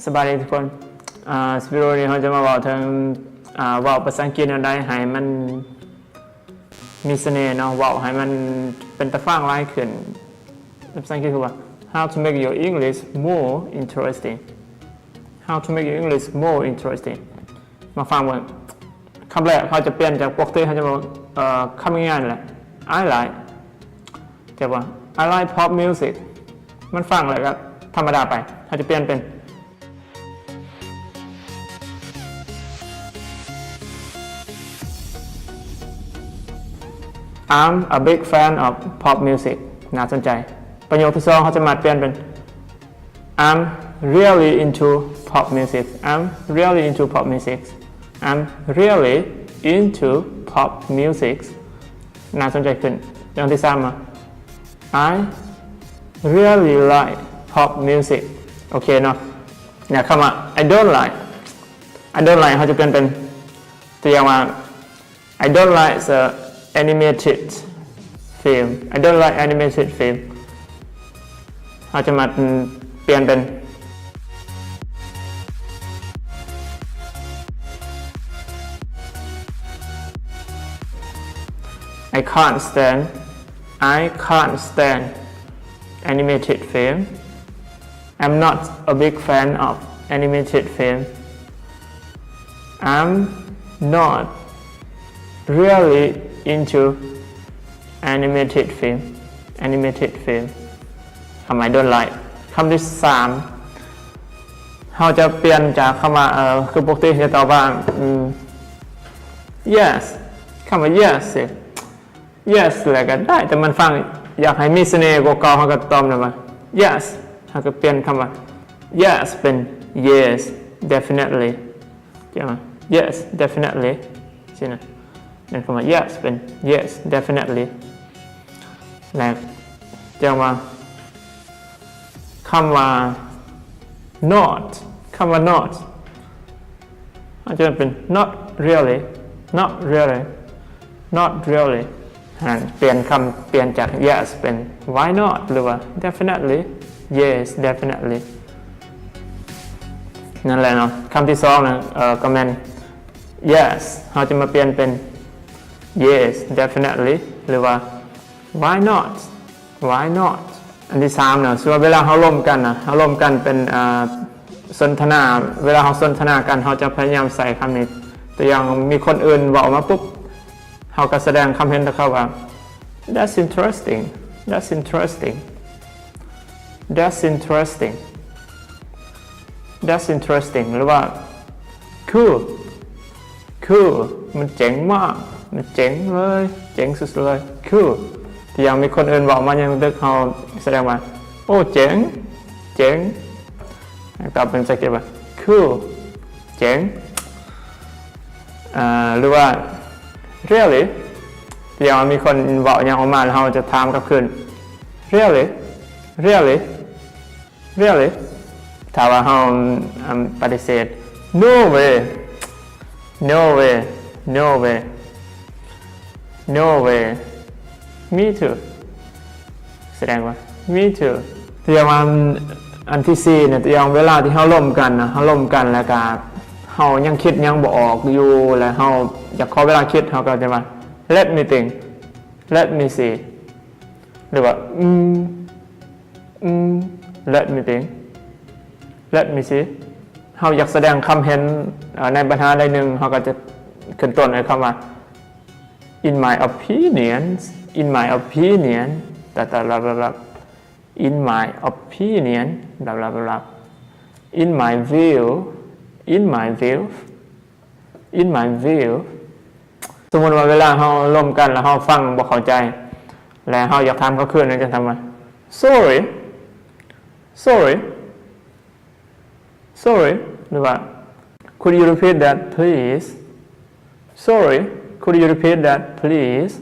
ສະບາຍດີທຸກຄົນ. ອ່າ ວິດີໂອນີ້ເຮົາຈະມາເວົ້າເຖິງ ອ່າ ເວົ້າພາສາອັງກິດແນວໃດໃຫ້ມັນມີສະເໜ່ເນາະ, ເວົ້າໃຫ້ມັນເປັນຕາຟັງຫຼາຍຂຶ້ນ. ພາສາອັງກິດຄືວ່າ How to make your English more interesting. How to make your English more interesting. ມາຟັງເບິ່ງ. ຄຳແລກເຮົາຈະປ່ຽນຈາກ ປົກກະຕິເຮົາຈະເວົ້າ ເອີ ຄຳງ່າຍໆນີ້ແຫຼະ I like ຈະວ່າ I like pop music ມັນຟັງແລ້ວກໍທຳມະດາໄປ. ເຮົາຈະປ່ຽນເປັນ I'm a big fan of pop music. ໜ້າສົນໃຈ. ປະໂຫຍກທີສອງເຮົາສາມາດປ່ຽນເປັນ I'm really into pop music. I'm really into pop music. I'm really into pop music. ໜ້າສົນໃຈຂຶ້ນ. ຢ່າງທີສາມມາ I really like pop music. ໂອເຄເນາະ. ແລ້ວຄຳວ່າ I don't like, I don't like ເຮົາຈະປ່ຽນເປັນ ຕົວຢ່າງວ່າ I don't like the animated film. I don't like animated film. ເຮົາຈະມາປ່ຽນເປັນ I can't stand, I can't stand animated film. I'm not a big fan of animated film. I'm not really into animated film. Animated film. ຄຳ I don't like. ຄຳທີສາມ ເຮົາຈະປ່ຽນຈາກຄຳວ່າ ເອີ ຄືປົກກະຕິຈະຕອບວ່າ ອືມ yes. ຄຳວ່າ yes ຊິ yes ແລ້ວກໍໄດ້ ແຕ່ມັນຟັງຢາກໃຫ້ມີສະເໜ່ກວ່າເກົ່າ ເຮົາກໍຕອບໄດ້ວ່າ yes. ເຮົາກໍປ່ຽນຄຳວ່າ yes ເປັນ yes, definitely. ຈະວ່າ yes, definitely ຊີ້ນະ. ແມ່ນຄຳວ່າ yes ເປັນ yes, definitely. ແລ້ວຈະວ່າ ຄຳວ່າ not, ຄຳວ່າ not ອາດຈະເປັນ not really, not really, not really. ຫັ້ນ ປ່ຽນຄຳ ປ່ຽນຈາກ yes ເປັນ why not ຫຼືວ່າ definitely, yes, definitely. ນັ້ນແຫຼະເນາະ. ຄຳທີສອງນະ ເອີ ກໍແມ່ນ yes ເຮົາຈະມາປ່ຽນເປັນ yes, definitely ຫຼືວ່າ why not, why not. ອັນທີສາມນະ ສົມມຸດວ່າເວລາເຮົາລົມກັນນະ ເຮົາລົມກັນເປັນ ເອີ ສົນທະນາ ເວລາເຮົາສົນທະນາກັນ ເຮົາຈະພະຍາຍາມໃຊ້ຄຳນີ້. ຕົວຢ່າງ ມີຄົນອື່ນເວົ້າມາປຸບ ເຮົາກໍສະແດງຄຳເຫັນຕໍ່ເຂົາວ່າ That's interesting, that's interesting, that's interesting, that's interesting ຫຼືວ່າ cool, cool ມັນເຈັງມາກ ມັນເຈັງເລີຍ ເຈັງສຸດໆເລີຍ cool. ຕົວຢ່າງ ມີຄົນອື່ນເວົ້າມາຫຍັງຕຶກ ເຮົາສະແດງວ່າ ໂອ້ ເຈັງ ເຈັງ. ຕອບເປັນພາສາອັງກິດວ່າ cool, ເຈັງ ເອີ ຫຼືວ່າ really. ຢ່າງວ່າມີຄົນເວົ້າຫຍັງອອກມາ ແລ້ວເຮົາຈະຖາມກັບຄືນ really, really, really. ຖ້າວ່າເຮົາ ອາ ປະຕິເສດ no way, no way, no way, no way, me too ສະແດງວ່າ me too. ຕົວຢ່າງວ່າ ອັນທີສີ່ນະ ຕົວຢ່າງເວລາທີ່ເຮົາລົມກັນນະ ເຮົາລົມກັນແລ້ວກະເຮົາຍັງຄິດຫຍັງບໍ່ອອກຢູ່ ແລ້ວເຮົາຢາກຂໍເວລາຄິດ ເຮົາກໍຈະວ່າ let me think, let me see ຫຼືວ່າ ອືມ ອືມ let me think, let me see. ເຮົາຢາກສະແດງຄຳເຫັນ ເອີ ໃນບັນຫາໃດໜຶ່ງ ເຮົາກໍຈະຂຶ້ນຕົ້ນດ້ວຍຄຳວ່າ in my opinion, in my opinion ຕະຕະລະລະລະ in my opinion ລະລະລະລະ in my view, in my view, in my view. ສົມມຸດວ່າເວລາເຮົາລົມກັນ ແລ້ວເຮົາຟັງບໍ່ເຂົ້າໃຈ ແລະ ເຮົາຢາກຖາມເຂົາຄືນ ເຮົາຈະຖາມວ່າ Sorry, sorry, sorry ຫຼືວ່າ Could you repeat that, please? Sorry, could you repeat that, please?